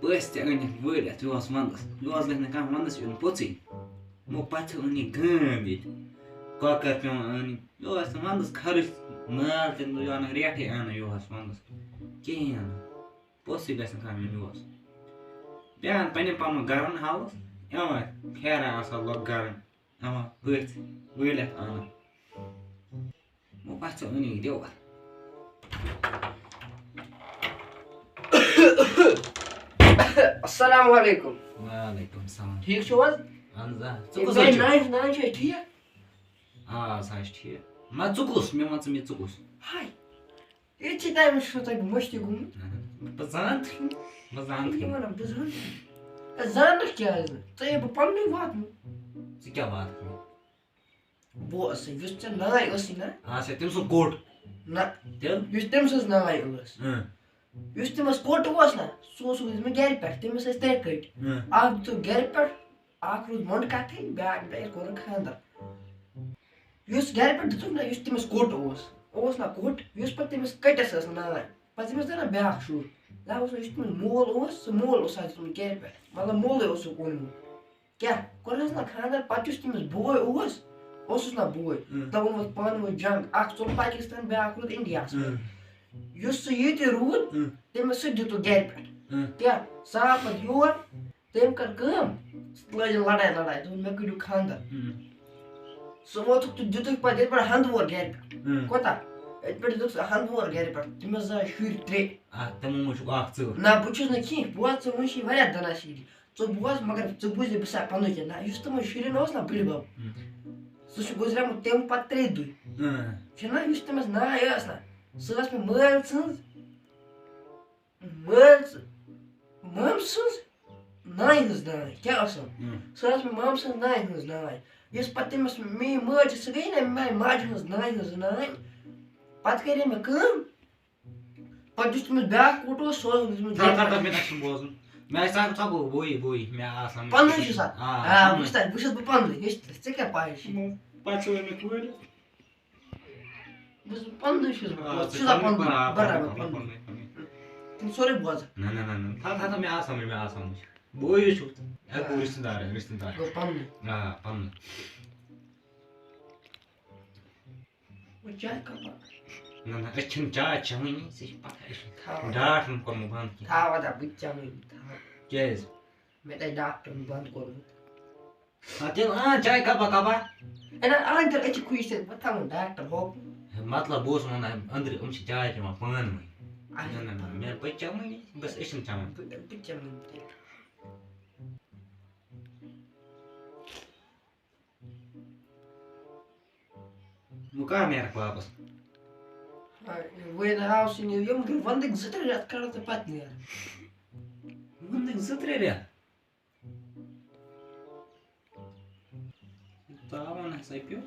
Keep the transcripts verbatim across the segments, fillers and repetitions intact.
پٔژھۍ تہِ أنِکھ وٲلِتھ، یُہُس وَنٛدَس، یُہُس گژھِ نہٕ کانٛہہ وَنٛدَس یُن پوٚژُے۔ یِمو پَژھیو أنِکھ گٲم ییٚتہِ، کۄکَر پٮ۪وان اَنٕنۍ، یُہُس نہٕ وَنٛدَس خرٕچ، مال تہِ نہٕ، یہِ اَنَن ریٹھٕے اَنَن یُہُس وَنٛدَس کِہیٖنۍ نہٕ۔ پوٚژھٕے گژھِ نہٕ کانٛہہ یُن یُہُس۔ بیٚہان پنٛنٮ۪ن پنُن گَرَن حالَس، یِوان پھیران آسان لۄکھ گَرَن، یِوان پٔژھۍ وٲلِتھ اَنان۔ وۄنۍ پَتہٕ ژٕ أنِو یہِ دِوَتھ۔ السلام علیکم۔ وعلیکم السلام۔ ٹھیٖک چھِو حظ؟ اَہَن حظ، آ۔ ژٕ کُس حظ چھُکھ؟ نانۍ، نانۍ چھِ حظ ٹھیٖک؟ آ، سۄ حظ چھِ ٹھیٖک۔ نہ، ژٕ کُس؟ مےٚ وَن ژٕ، مےٚ ژٕ کُس؟ ہاے، ییٚتہِ چھِ تٔمِس چھُ تۄہہِ مٔشتٕے گوٚمُت۔ اَہَن حظ۔ بہٕ زانتھٕے نہٕ۔ بہٕ زانتھٕے یہِ نہٕ۔ وَنان، بہٕ زانتھٕے نہٕ۔ ہے، زانَکھ کیٛازِ نہٕ؟ ژٕ ہے بہٕ پَننُے واتہٕ۔ ژٕ کیٛاہ واتَکھ مےٚ؟ بوز سا، یُس ژےٚ نانۍ ٲسٕے نا؟ آ، سا، تٔمۍ سُنٛد کوٚٹ۔ نہ۔ تیٚلہِ؟ یُس تٔمۍ سٕنٛز نانۍ ٲس۔ اۭں۔ یُس تٔمِس کوٚٹ اوس نا، سُہ اوس روٗدمُت گرِ پٮ۪ٹھ، تٔمِس ٲسۍ ترٛےٚ کٔٹۍ۔ اۭں۔ اکھ دیُتُکھ گرِ پٮ۪ٹھ، اکھ روٗد مۄنٛڈٕ کَتھٕے، بیٛاکھ بیٚیہِ کوٚرُکھ خانٛدر۔ یُس گرِ پٮ۪ٹھ دیُتُکھ نا، یُس تٔمِس کوٚٹ اوس، اوس نا کوٚٹ، یُس پَتہٕ تٔمِس کٔٹِس ٲس نانۍ، پَتہٕ تٔمِس زَنہٕ بیٛاکھ شُر، نہ اوس نہٕ، یُس تٔمِس مول اوس، سُہ مول اوس اَتھ دیُتمُت گرِ پٮ۪ٹھ، مطلب مولٕے اوسُکھ اوٚنمُت۔ کیٛاہ کوٚرہَس نا خانٛدر، پَتہٕ یُس تٔمِس بوے اوس، اوسُس نا بوے، اۭں۔ تِمَن ووٚتھ پانہٕ ؤنۍ جنگ، اکھ ژوٚل پاکستان، بیٛاکھ روٗد انڈیاہَس منٛز۔ اۭں۔ یُس سُہ ییٚتہِ روٗد، اۭں۔ تٔمِس سُہ دیُتُکھ گرِ پٮ۪ٹھ۔ اۭں۔ کیٛاہ؟ سُہ آو پَتہٕ یور، تٔمۍ کٔر کٲم، سُہ لٲج لڑاے لڑاے، دوٚپُن، "مےٚ کٔرِو خانٛدر۔" اۭں۔ سُہ ووتُکھ تہٕ دیُتُکھ پَتہٕ ییٚتہِ پٮ۪ٹھ ہَنٛدٕ وور گرِ پٮ۪ٹھ۔ اۭں۔ کوتاہ؟ ییٚتہِ پٮ۪ٹھ دیُتُکھ سُہ ہَنٛدٕ وور گرِ پٮ۪ٹھ، تٔمِس زاے شُرۍ ترٛےٚ۔ آ، تِمو منٛز چھُکھ اکھ ژٕ۔ نہ، بہٕ چھُس نہٕ کینٛہہ، بہٕ وَنہٕ ژےٚ، وۄنۍ چھِ یہِ واریاہ دَنا شیٖرِتھ۔ ژٕ بوز، مگر ژٕ بوٗزِ، بہٕ سا پَنُن کینٛہہ۔ نہ، یُس تِمَن شُرٮ۪ن اوس نہ بٕڈِ بَب، اۭں۔ سُہ چھُ گُزریومُت تَمہِ پَتہٕ ترٛےٚ دۄہہِ۔ اۭں۔ چھُنہ، یُس تٔمِس نانۍ ٲس نہ، سۄ ٲس مےٚ مٲلۍ سٕنٛز، مٲلۍ ژٕ-، مٲمہٕ سٕنٛز نانہِ ہٕنٛز نانۍ۔ کیٛاہ ٲسٕم؟ اۭں۔ سۄ ٲس مےٚ مامہٕ سٕنٛز نانہِ ہٕنٛز نانۍ۔ یُس پَتہٕ تٔمِس میٛٲنۍ مٲج چھِ، سۄ گٔے نہ میٛانہِ ماجہِ ہٕنٛز نانہِ ہٕنٛز نانۍ۔ پَتہٕ کَرے مےٚ کٲم، پَتہٕ یُس تٔمِس بیٛاکھ کوٚٹ اوس، سُہ اوس تٔمِس تھا، تھا، تھا، مےٚ نہ چھُنہٕ بوزُن۔ مےٚ آسہِ سا، ژٕ گوٚو، بوے، بوے، مےٚ آسان پَنٛدہٕے چھُ سا۔ آ، آ، پَنٛدہٕے۔ وٕچھ سا، بہٕ چھُس بہٕ پَنٛدہٕے، ہیٚچھ ژٕ، ژےٚ کیٛاہ پَے چھِ؟ پَتہٕ چھُ مےٚ کورِ۔ بہٕ چھُس پَنٛدہٕے چھُس بہٕ، آ، بہٕ ژٕ چھُس سا پَنٛدہٕے، پَنٛدہٕے، آ، بَرابَر پَنٛدہٕے، پَنٛدہٕے۔ پَنٛدہٕے، پَنٛدہٕے۔ تِم سورُے بوزان۔ نہ، نہ، نہ، نہ، تھا، تھا، تھا، مےٚ آسان، مےٚ آسان وٕچھ۔ بوے چھُکھ ژٕ، اَکھ گوٚو آ۔ رِشتہٕ دار، رِشتہٕ دار۔ گوٚو پَنٛدہٕے۔ آ، پَنٛدہٕے۔ وۄنۍ چاے کَپا۔ نہ، نہ، أسۍ چھِنہٕ چاے چٮ۪وٲنی، ژےٚ چھِ پَتہ، أسۍ چھِنہٕ تھاو۔ ڈاٹھ نہٕ کوٚرمُت بنٛد کینٛہہ۔ تھاو اَدا، بہٕ تہِ چٮ۪مہٕ یہِ، تھاو۔ کیٛازِ؟ مےٚ تَتہِ ڈاکٹرَن بنٛد کوٚرمُت۔ آ، تیٚلہِ اَن چاے کَپا، کَپا۔ اے نہ، اَن تیٚلہِ، أسۍ چھِ خوشی سۭتۍ، بہٕ تھاوَن ڈاکٹر ہوکُن۔ ہے، مطلب، بہٕ اوسُس وَنان، أنٛدرٕ، یِم چھِ چاے چٮ۪وان پانہٕ ؤنۍ۔ اچھا۔ نہ، نہ، نہ، مےٚ، بہٕ چٮ۪مہٕ نہٕ، بَس أسۍ چھِنہٕ چٮ۪وان۔ بہٕ، بہٕ چٮ۪مہٕ نہٕ تیٚلہِ۔ وۄنۍ کر نیرکھ واپس؟ آ، وۄنۍ آو سُہ نیٖرِتھ، یِم گٔے وَندٕکۍ زٕ ترٛےٚ رٮ۪تھ کَڑان تہٕ پَتہٕ نیران۔ وَندٕکۍ زٕ ترٛےٚ رٮ۪تھ؟ تاوَن ہسا پیوٚو۔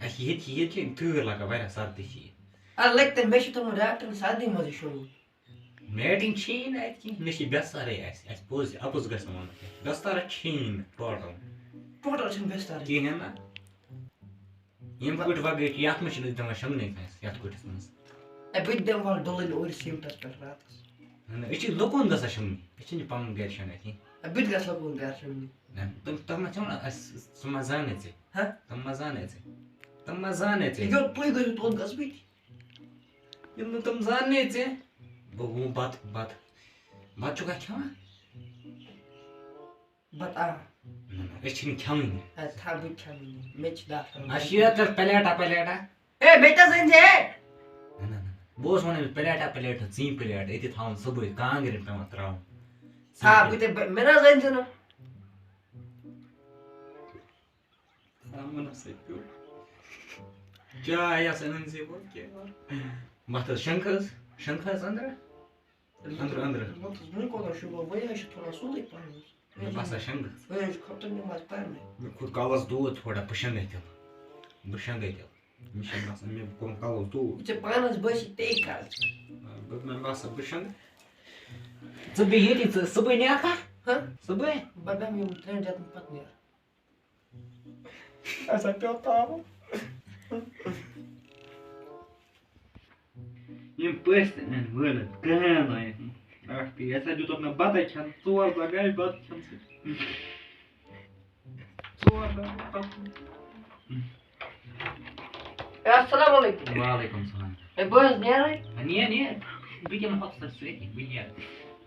اَسہِ ییٚتہِ، ییٚتہِ چھِ تۭر لَگان واریاہ، سردی چھِ ییٚتہِ۔ اَدٕ لَگہِ تَمہِ، مےٚ چھُ تھوٚمُت ڈاکٹرَن سردی منٛزٕے شۄنٛگُن۔ میٹِنٛگ چھیی نہٕ اَتہِ کِہیٖنۍ، نہ چھِ بسترٕے اَسہِ، اَسہِ پوٚز، اَپُز گژھِ نہٕ وَنُن کینٛہہ، بسترا چھیی نہٕ ٹوٹل۔ ٹوٹل چھِنہٕ بسترٕے۔ کِہیٖنۍ نہ۔ ییٚمہِ پٲٹھۍ وۄنۍ گٔے، یَتھ منٛز چھِنہٕ أسۍ دِوان شۄنٛگنٕے کٲنٛسہِ، یَتھ کُٹھِس منٛز۔ اے، بہٕ تہِ بیٚہمہٕ وَلہٕ ڈُلٕنۍ اورٕ سیٖمٹَس پٮ۪ٹھ راتَس۔ نہ، نہ، أسۍ چھِ لُکَن گژھان شۄنٛگنہِ، أسۍ چھِنہٕ پَنُن گَرِ شۄنٛگان کینٛہہ۔ اے، بہٕ تہِ گژھٕ لُکَن گَرِ شۄنٛگنہِ۔ نہ، تِم، تَتھ منٛز چھِ وَنان، اَسہِ، سُہ ما زانَے ژےٚ؟ ہہ؟ تِم ما زانَے ژےٚ؟ تِم ما زانَے ژےٚ؟ یہِ گوٚو، تُہۍ گٔژھِو توٚت گژھُن بہٕ تہِ۔ ییٚلہِ نہٕ تِم زاننٕے ژےٚ، بہٕ ووٚن بَتہٕ، بَتہٕ، بَتہٕ چھُکھا کھٮ۪وان؟ بَتہٕ، آ۔ نہ، نہ، أسۍ چھِنہٕ کھٮ۪وٲنی۔ اَدٕ تھاو، بہٕ تہِ کھٮ۪مہٕ نہٕ۔ مےٚ تہِ چھِ ڈاکٹرَن اَسہِ چھِ یَتھ پٮ۪ٹھ پلیٹا، پلیٹا۔ اے، مےٚ تہِ حظ أنۍ زِ، ہے۔ نہ، نہ، نہ، بہٕ اوسُس وَنان، أمِس پلیٹا، پلیٹا، ژٕنۍ پلیٹ، أتی تھاوُن صُبحٲے، کانٛگرٮ۪ن پٮ۪وان ترٛاوُن۔ آ، بہٕ تہِ، بہٕ، مےٚ نہ حظ أنۍ زِ نہٕ۔ تامَن ہسا پیوٚو۔ چاے آسہٕ أنۍ زِ وۄنۍ کیٛاہ وَنہٕ؟ وَتھ حظ شنٛکھ حظ، شنٛکھ حظ أنٛدرٕ۔ أنٛدرٕ، أنٛدرٕ۔ وَتھ حظ، وۄنۍ کوتاہ شُکر، وۄنۍ حظ چھِ تھوڑا سُلٕے پَہَن حظ۔ مےٚ باسان شنٛگہٕ۔ وۄنۍ حظ چھِ خۄداے نٮ۪ماز پَرنَے۔ مےٚ کھوٚت کَلَس دود تھوڑا، بہٕ شنٛگَے تیٚلہِ۔ بہٕ شنٛگَے تیٚلہِ۔ مےٚ چھِ باسان، مےٚ کوٚرُن کَلَس دود۔ ژےٚ پانَس بٲسی تے کَر۔ آ، بہٕ، مےٚ باسان، بہٕ شنٛگہٕ۔ ژٕ بیٚہہ ییٚتی، ژٕ صُبحٲے نیرکھا؟ ہہ؟ صُبحٲے؟ بہٕ بیٚہمہٕ یِمَن ترٛٮ۪ن رٮ۪تَن پَتہٕ نیرٕ۔ اَسا پیوٚو تاوُن۔ یِم پٔژھۍ تہِ أنۍ وٲلِتھ، کٕہٕنۍ نہٕ أنۍ۔ پٮ۪ٹھ پیٚیہِ۔ یَتھ ہا دیُتُکھ نہٕ بَتَے کھٮ۪ن، ژور دۄہ گٔے بَتہٕ کھٮ۪ن سۭتۍ۔ ژور دۄہ گٔے بَتہٕ کھٮ۪ن۔ اے، السلام علیکم۔ وعلیکم السلام۔ اے، بہٕ حظ نیرٕ۔ نیر، نیر۔ بہٕ دِمہٕ ہۄپسَس سۭتی، بہٕ نیرٕ۔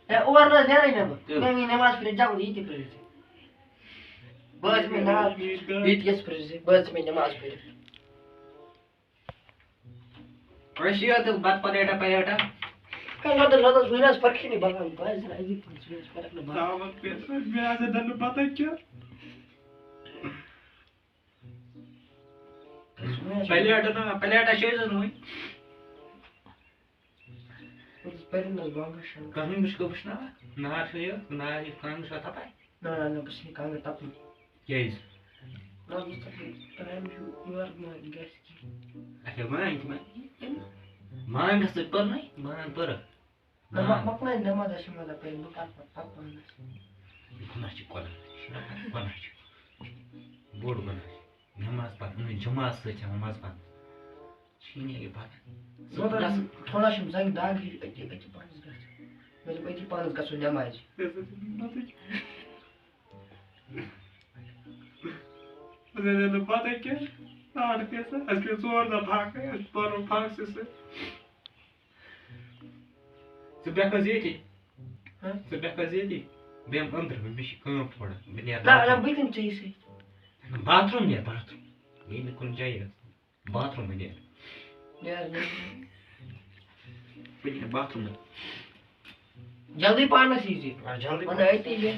اے، اور نہ حظ نیرٕے نہٕ بہٕ۔ تہٕ؟ مےٚ وٕنہِ نٮ۪ماز پٔرِتھ، جلدی یہِ تہِ پٔرِو تُہۍ۔ بہٕ حظ مےٚ نٮ۪ماز، یہِ تہِ گژھِ پٔرِو تُہۍ۔ بہٕ حظ مےٚ نٮ۪ماز پٔرِتھ۔ أسۍ یِیو تیٚلہِ بَتہٕ پَلیٹا پَلیٹا۔ ہے، نہ حظ، نہ حظ، وٕنہِ حظ پَرکھٕے نہٕ بَنان۔ بہٕ حظ زَن عزیٖز پٲٹھۍ، وٕنہِ حظ پَرکھ نہٕ بَنان۔ تھاوَکھ پٮ۪ٹھ، مےٚ حظ دَنہٕ پَتہ کیٛاہ۔ وٕنہِ حظ پَلیٹا نہ، پَلیٹا چھِ أسۍ زَن وٕنہِ۔ وٕنہِ حظ پٔرِو نہٕ حظ بانٛگَس شانٛگَس۔ کانٛگٕر چھُکھ وٕچھناوان؟ نار چھُ یہِ، نار یہِ کانٛگٕر چھُ تَپان؟ نہ، نہ، نہ، بہٕ چھُس نہٕ کانٛگٕر تَپنٕے۔ کیٛازِ؟ نہ، بہٕ چھُس تَپنٕے۔ تۄہہِ چھُو یورٕ ما گژھِ کینٛہہ؟ اچھا، وۄنۍ تہِ وۄنۍ۔ وۄنۍ گژھِ ژٕ پَرنَے، وۄنۍ پَرٕ۔ نہ، مۄ-، مۄکلٲے نٮ۪ماز، اَسہِ چھِ مطلب پَرٕنۍ، بہٕ پَرٕ پَتہٕ، پَتہٕ پانَس۔ گۄناہ چھِ، گۄناہ چھِ، گۄناہ چھِ۔ بوٚڑ گۄناہ چھِ۔ نٮ۪ماز پَرٕنۍ، جماعت سۭتۍ چھِ نٮ۪ماز پَرٕنۍ۔ چھِی نہٕ یہِ پَتہ۔ مگر گژھ۔ تھوڑا چھُم زَنٛگہِ دگ ہِش، أتی، أتی پانَس گژھِ۔ مےٚ دوٚپ، أتی پانَس گژھو نٮ۪مازِ۔ مےٚ دوٚپ، پَتہ کیٛاہ؟ آرڈ کیٛاہ سا؟ اَسہِ گٔے ژور دۄہ پھاکَے، اَسہِ پَرو پھاکسٕے سۭتۍ۔ ژٕ بیٚہہ حظ ییٚتی۔ ہہ؟ ژٕ بیٚہہ حظ ییٚتی۔ بیٚہم أنٛدرٕ، مےٚ چھِ کٲم تھوڑا۔ بہٕ نیرٕ نہ، نہ، باتھ روٗم۔ بہٕ تہِ چھُس ژےٚ سۭتۍ۔ باتھ روٗم نیر، باتھ روٗم۔ ییٚلہِ نہٕ کُنہِ جایہِ گژھِ۔ باتھ روٗم بہٕ نیرٕ۔ نیر، نیر۔ بہٕ نیرٕ باتھ روٗم۔ جلدی پانَس ییٖزِ۔ آ، جلدی وَنہٕ پانَس۔ أتی یہِ۔